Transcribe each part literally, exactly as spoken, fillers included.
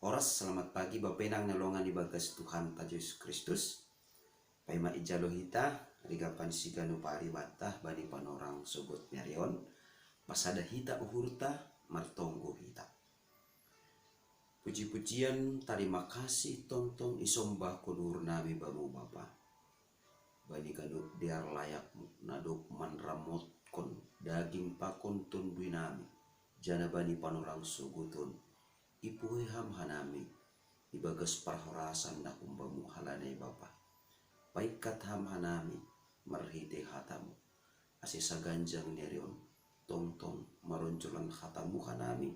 Oras, selamat pagi, bapenang na longan ibagas Tuhanta Jesus Kristus. Paima ijalo hita, rigapan siganup ari banta bani panorang sogot ni ari on, pasada hita uhurta, martonggo hita. Puji-pujian, tarima kasih tongtong isombahkon uhur nami Bamu Bapa. Bani ganup dear layakMu, na dob manramotkon daging pakon tondui nami, janah bani panorang sogot on, ipuhoi Ham hanami ibagas parhorasan na humbaMu halani ai Bapa. Paingkat Ham hanami marhitei hataMu, ase saganjang ni ari on tongtong maronjolan hataMu hanami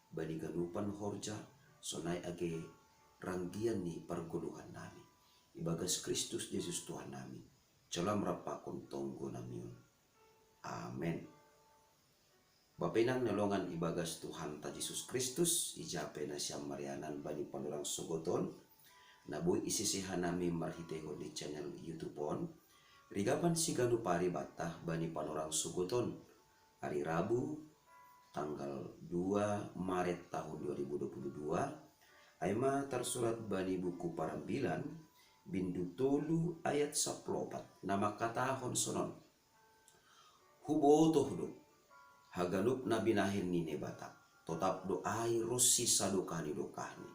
bani ganupan horja, sonai age ranggian ni pargoluhan nami. Ibagas Kristus Jesus Tuhan nami, jalo Ham rap pakon tonggo nami on. Amen. Bapenang na longan ibagas Tuhanta Jesus Kristus, ija pe nasiam marianan bani panorang sogot on, na boi isese hanami marhiteihon ni channel YouTube on, rigapan siganup ari banta bani panorang sogot on. Ari Rabu, tanggal dua Maret tahun dua ribu dua puluh dua, ai ma tarsurat bani buku Parambilan, bindu tolu ayat sapuluh opat, na mangkatahon sonon: Hubotoh do, haganup na binahen ni Naibata, totap do ai ronsi sadokah ni dokahni.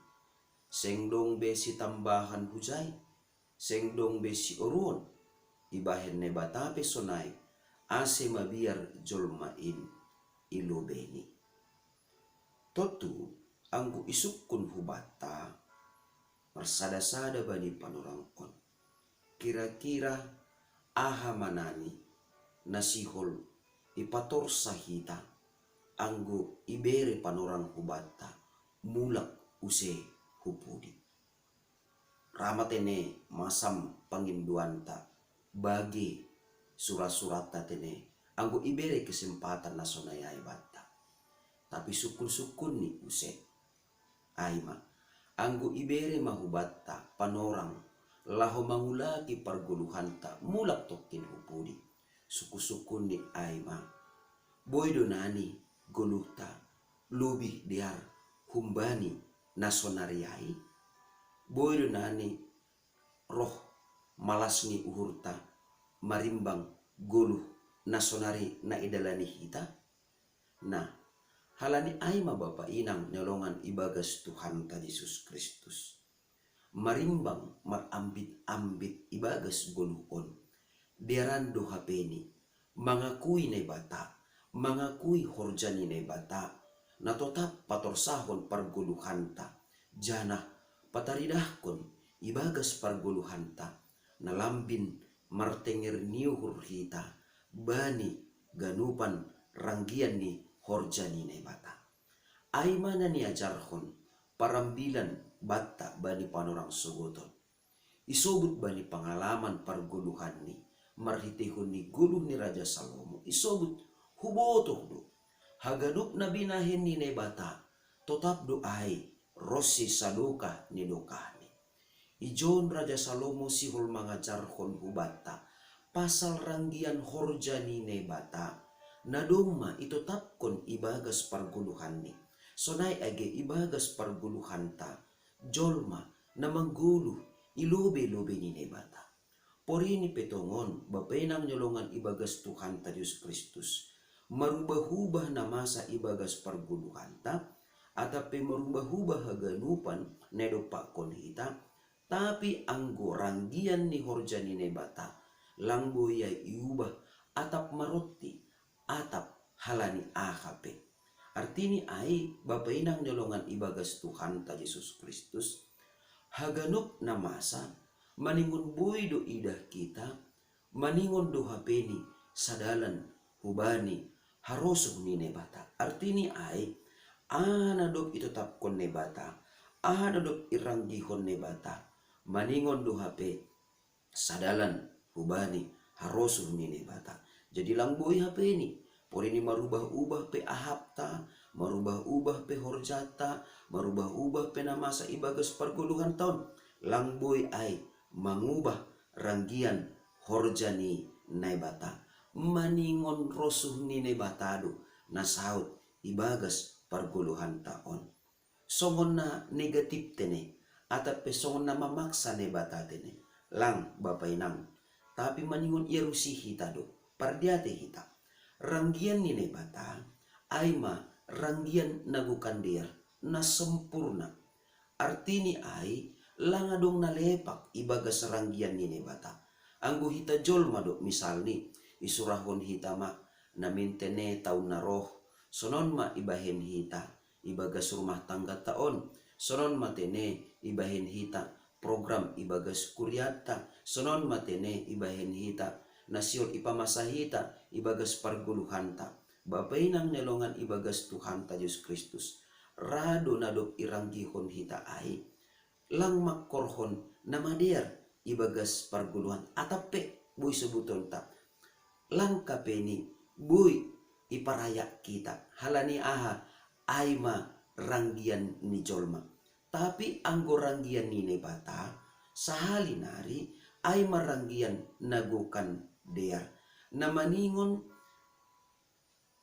Seng dong be sitambahan hujai, seng dong be sioruon, ibahen Naibata pe sonai, ase mabiar jolma in i lobeini. Tontu, anggo isungkun hubanta, marsada-sada bani panorang on, kira-kira aha ma nani na sihol ipatorsa hita, anggo ibere panorang hubanta mulak use hu pudi. Ra ma tene masam pangindoanta, bage sura-suranta tene, anggo ibere kesempatan na sonai ai banta. Tapi sungkun-sungkunni use. Ai ma, anggo ibere ma hubanta panorang laho mangulaki pargoluhanta mulak tongkin hu pudi, sungkun-sungkunni ai ma, boi do nani goluhta lobih dear humbani na sonari ai? Boi do nani roh malas ni uhurta marimbang goluh na sonari na idalani hita? Nah, halani ai ma bapa inang na longan ibagas Tuhanta Jesus Kristus, marimbang marambit-ambit ibagas goluh on, dearan do hapeni mangakui Naibata, mangakui horja ni Naibata, na totap patorsahon pargoluhanta, janah pataridahkon ibagas pargoluhanta na lambin martenger ni uhur hita bani ganupan ranggian ni horja ni Naibata. Ai ma na niajarhon Parambilan banta bani panorang sogot on. Isobut bani pangalaman pargoluhanni, marhiteihon ni goluh ni Raja Salomo, isobut: Hubotoh do, haganup na binahen ni Naibata, totap do ai ronsi sadokah ni dokahni. Ijon Raja Salomo sihol mangajarhon hubanta pasal ranggian horja ni Naibata, na domma itotapkon ibagas pargoluhanni, sonai age ibagas pargoluhanta jolma na manggoluh i lobe-lobe ni Naibata. Porini pe tongon, bapa inang na longan ibagas Tuhanta Jesus Kristus, marubah-ubah na masa ibagas pargoluhanta, atap pe marubah-ubah haganupan na idompakkon hita, tapi anggo ranggian ni horja ni Naibata, lang boi ai iubah atap maronti, atap halani aha pe. Artini ai, bapa inang na longan ibagas Tuhanta Jesus Kristus, haganup na masa, maningon boi do idah hita, maningon do hapeni sadalan hubani harosuh ni Naibata. Artini ai, aha na dob itotapkon Naibata, aha na dob iranggihon Naibata, maningon do hape sadalan hubani harosuh ni Naibata. Jadi lang boi hapeni, porini marubah-ubah pe ahapta, marubah-ubah pe horjata, marubah-ubah pe na masa ibagas pargoluhanta on, lang boi ai mangubah ranggian horja ni Naibata. Maningon rosuh ni Naibata do na saut ibagas pargoluhanta on. songon na negatif tene, atape songon na mamaksa Naibata tene, lang bapa inang. Tapi maningon iarusi hita do, pardiate hita. Ranggian ni Naibata, ai ma ranggian na gokan dear, na sempurna. Artini ai, lang adong na lepak ibagas ranggian ni Naibata. Anggo hita jolma do misalni, isurahon hita ma, na mintene taon na roh, sonon ma ibahen hita, ibagas rumah tangga taon, sonon ma tene ibahen hita, program ibagas kuriatta, sonon ma tene ibahen hita, na sihol ipamasa hita, ibagas pargoluhanta. Bapa inang ni longan ibagas Tuhanta Jesus Kristus. Ra do na dob iranggihon hita ai, lang mangkorhon na madear ibagas pargoluhan, atape boi sebutonta, lang kapeni boi iparayak hita, halani aha, ai ma ranggian ni jolma. Tapi anggo ranggian ni Naibata, sahali nari, ai ma ranggian na gokan dear, na maningon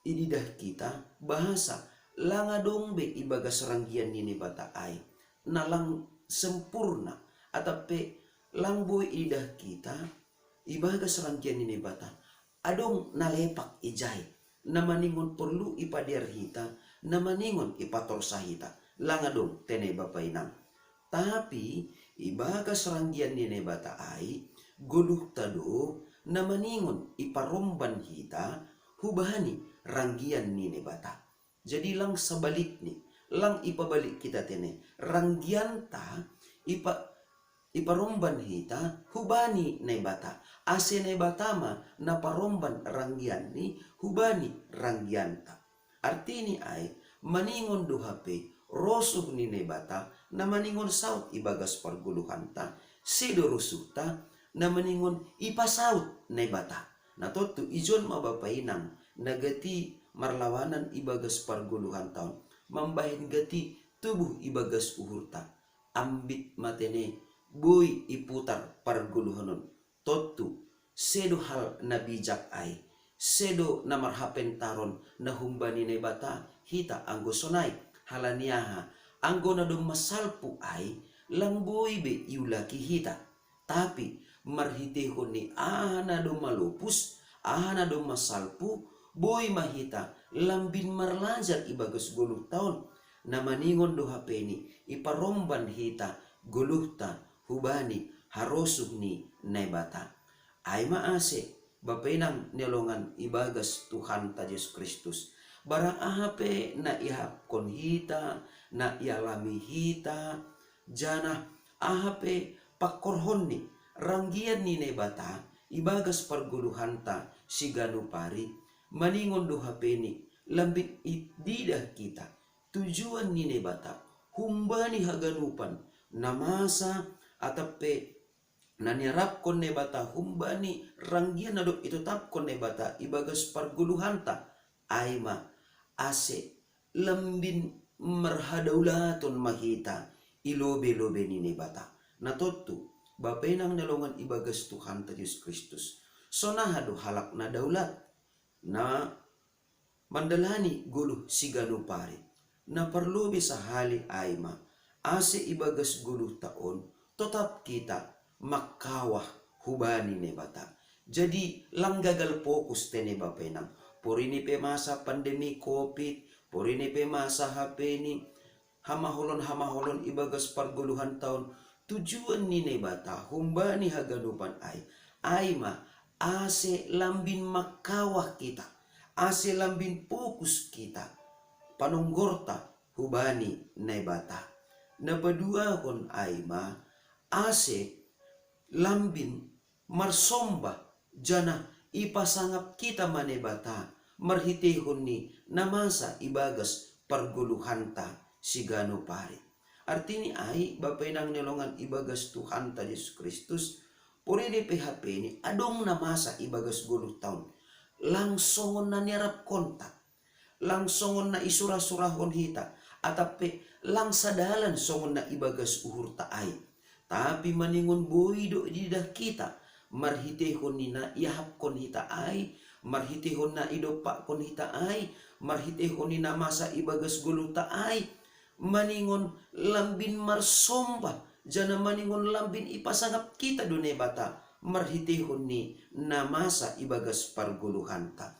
ididah hita, bahasa lang adong be ibagas ranggian ni Naibata ai, na lang sempurna, atape lang boi ididah hita, ibagas ranggian ni Naibata, adong na lepak ijai, na maningon porlu ipadear hita, na maningon ipatorsa hita, lang adong tene bapa inang. Tapi ibagas ranggian ni Naibata ai, goluhta do na maningon iparomban hita hubani ranggian ni Naibata. Jadi lang sabalikni, lang ipabalik hita tene, ranggianta ipa, iparomban hita hubani Naibata, ase Naibata ma na paromban ranggianni hubani ranggianta. Artini ai, maningon do hape rosuh ni Naibata na maningon saut ibagas pargoluhanta, sedo rosuhta na maningon ipasaut Naibata. Na tontu ijon ma bapa inang, na gati marlawanan ibagas pargoluhanta on, mambahen gati tubuh ibagas uhurta. Ambit ma tene boi iputar pargoluhan on. Tontu, sedo hal na bijak ai, sedo na marhapentaron na humbani Naibata hita anggo sonai, halani aha, anggo na domma salpu ai, lang boi be iulaki hita. Tapi marhiteihon ni aha na domma lopus, aha na domma salpu, boi ma hita lambin marlajar ibagas goluhta on, na maningon do hapeni iparomban hita goluhta hubani harosuh ni Naibata. Ai ma ase, bapa inang ni longan ibagas Tuhanta Jesus Kristus, barang aha pe na iahapkon hita, na ialami hita, janah aha pe pangkorhon ni ranggian ni Naibata ibagas pargoluhanta siganup ari, maningon do hapeni lambin ididah hita tujuan ni Naibata humbani haganupan na masa, atape na niarapkon Naibata humbani ranggian na dob itetapkon Naibata ibagas pargoluhanta, ai ma ase lambin marhadaulaton ma hita i lobe-lobe ni Naibata. Na tontu, bapa inang ni longan ibagas Tuhanta Jesus Kristus, sonaha do halak na daulat, na mandalani goluh siganup ari. Na parlobei sahali ai ma, ase ibagas goluhta on totap hita mangkawah hubani Naibata. Jadi lang gagal fokus tene bapa inang. Porini pe masa pandemi covid, porini pe masa hapeni hamaholon-hamaholon ibagas pargoluhanta on, tujuan ni Naibata humbani haganupan ai, ai ma ase lambin mangkawah hita, ase lambin fokus hita panonggorta hubani Naibata. Na paduahon ai ma ase lambin marsomba, janah ipasangap hita ma Naibata marhiteihon ni na masa ibagas pargoluhanta siganup ari. Artini ai, bapa inang ni longan ibagas Tuhanta Jesus Kristus, porini pe hapeni adong na masa ibagas goluhta on, lang songon na niarapkonta, lang songon na isurah-surahon hita, atape lang sadalan songon na ibagas uhurta ai. Tapi maningon boi do ididah hita, marhiteihon ni na iahapkon hita ai, marhiteihon na idompakkon hita ai, marhiteihon ni na masa ibagas goluhta ai, maningon lambin marsomba, janah maningon lambin ipasangap hita do Naibata marhiteihon ni na masa ibagas pargoluhanta.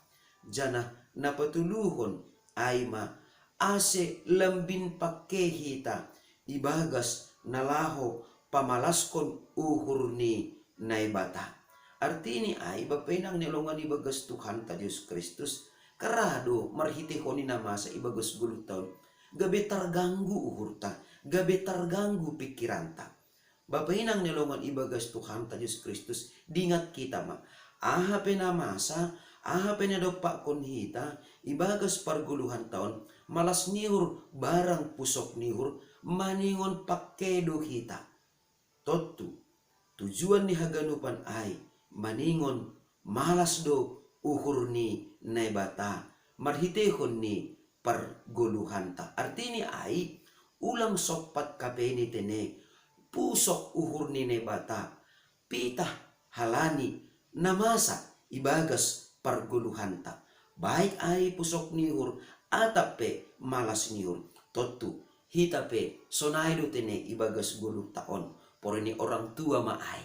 Janah na patoluhon ai ma, ase lambin pangke hita ibagas na laho pamalaskon uhur ni Naibata. Artini ai, Bapa inang ni longan ibagas Tuhanta Jesus Kristus, kerah do marhiteihon ni na masa ibagas goluhta on gabe targanggu uhurta, gabe targanggu pingkiranta. Bapa inang ni longan ibagas Tuhanta Jesus Kristus, dingat hita ma, aha pe na masa, aha pe na dompakkon hita ibagas pargoluhanta on, malas ni uhur barang pusok ni uhur, maningon pangke do hita. Tontu, tujuan ni haganupan ai maningon malas do uhur ni Naibata marhiteihon ni pargoluhanta. Artini ai, ulang sompat hape ni tene pusok uhur ni Naibata, pitah halani na masa ibagas pargoluhanta. Baik ai pusok ni uhur atap pe malas ni uhur. Tontu, hita pe sonai do tene ibagas goluhta on, porini orang tua ma ai.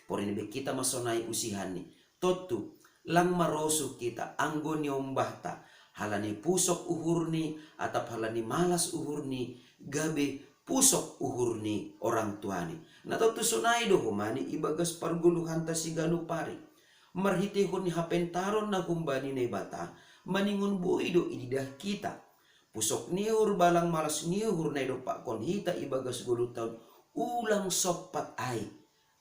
Porini be hita ma sonai usihanni. Tontu, lang marosuh hita anggo niombahta, halani pusok uhurni atap halani malas uhurni, gabe pusok uhur ni orang tuani. Na tontu sonai do homa ni ibagas pargoluhanta siganup ari. Marhiteihon ni hapentaron na humbani Naibata, maningon boi do ididah hita. Pusok ni uhur balang malas ni uhur na idompakkon hita ibagas goluhta on, ulang sompat ai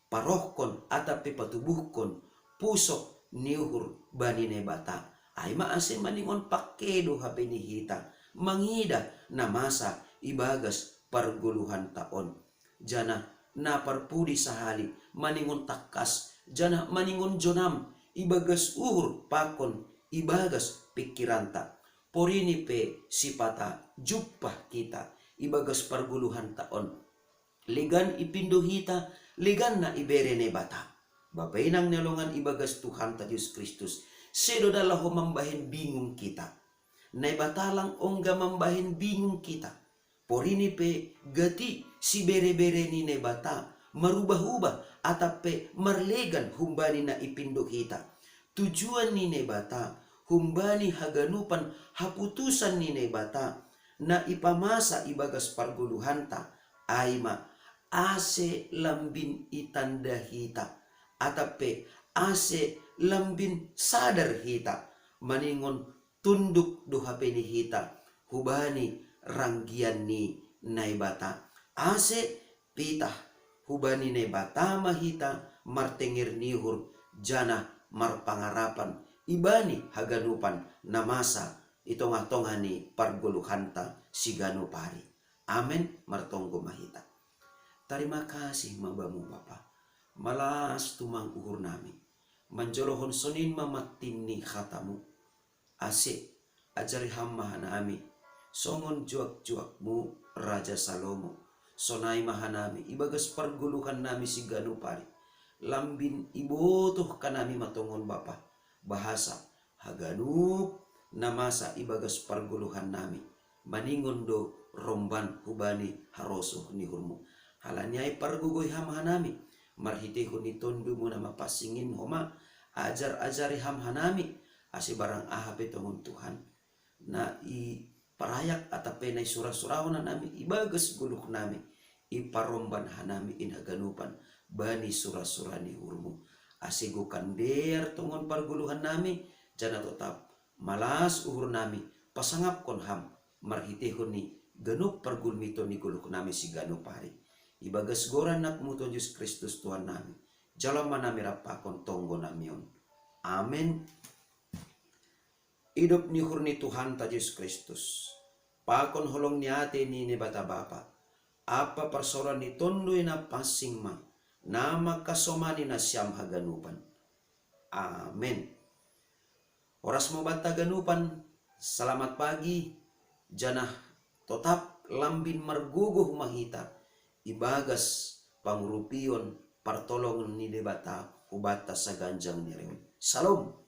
parohkon atap pe patubuhkon pusok ni uhur bani Naibata. Ai ma ase maningon pangke do hape ni hita mangidah na masa ibagas pargoluhanta on. Janah na parpudi sahali, maningon tangkas, janah maningon jonam ibagas uhur pakon ibagas pingkiranta. Porini pe sipata jumpah hita ibagas pargoluhanta on. Legan ipindo hita, legan na ibere Naibata. Bapa inang ni longan ibagas Tuhanta Jesus Kristus, sedo da laho mambahen bingung hita. Naibata lang ongga mambahen bingung hita. Porini pe gati sibere-bere ni Naibata marubah-ubah atap pe marlegan humbani na ipindo hita. Tujuan ni Naibata, humbani haganupan haputusan ni Naibata na ipamasa ibagas pargoluhanta, ai ma ase lambin itanda hita, atap pe ase lambin sadar hita, maningon tunduk do hape ni hita hubani ranggian ni Naibata. Ase pitah hubani Naibata ma hita martenger ni uhur janah marpangarapan ibani haganupan na masa i tongah-tongah ni pargoluhanta siganup ari. Amen. Martonggo ma hita. Tarima kasih ma Bamu Bapa, malas tumang uhurnami, manjolohon sonin ma mattin ni hatamu. Ase ajari Ham ma hanami songon juak-juakmu, Raja Salomo. Sonai ma hanami ibagas pargoluhannami siganup ari. Lambin ibotoh hanami ma tongon Bapa, bahasa haganup na masa ibagas pargoluhannami maningon do romban hubani harosuh ni uhurmu. Halani ai pargogoi Ham hanami marhiteihon ni TonduMu na mapansing in homa. Ajar-ajari Ham hanami, ase barang aha pe tongon Tuhan na iparayak atap pe na isura-surahon hanami ibagas goluhnami, iparomban hanami in haganupan bani sura-sura ni uhurmu. Ase gokan dear tongon pargoluhannami, janah totap malas uhurnami pasangapkon Ham marhiteihon ni ganup pargulmiton ni goluhnami siganup ari. Ibagas goran AnakMu Tuhan Jesus Kristus Tuhannami, jalo ma nami rap pakon tonggonami on. Amen. Idop ni uhur ni Tuhanta Jesus Kristus, pakon holong ni atei ni Naibata Bapa, ampa parsaoran ni Tonduy Napansing ma na mangkasomani nasiam haganupan. Amen. Horas ma banta haganupan, selamat pagi, janah totap lambin margogoh ma hita ibagas pangurupion partolongon ni Debata hubanta saganjang ni ari on. Salom.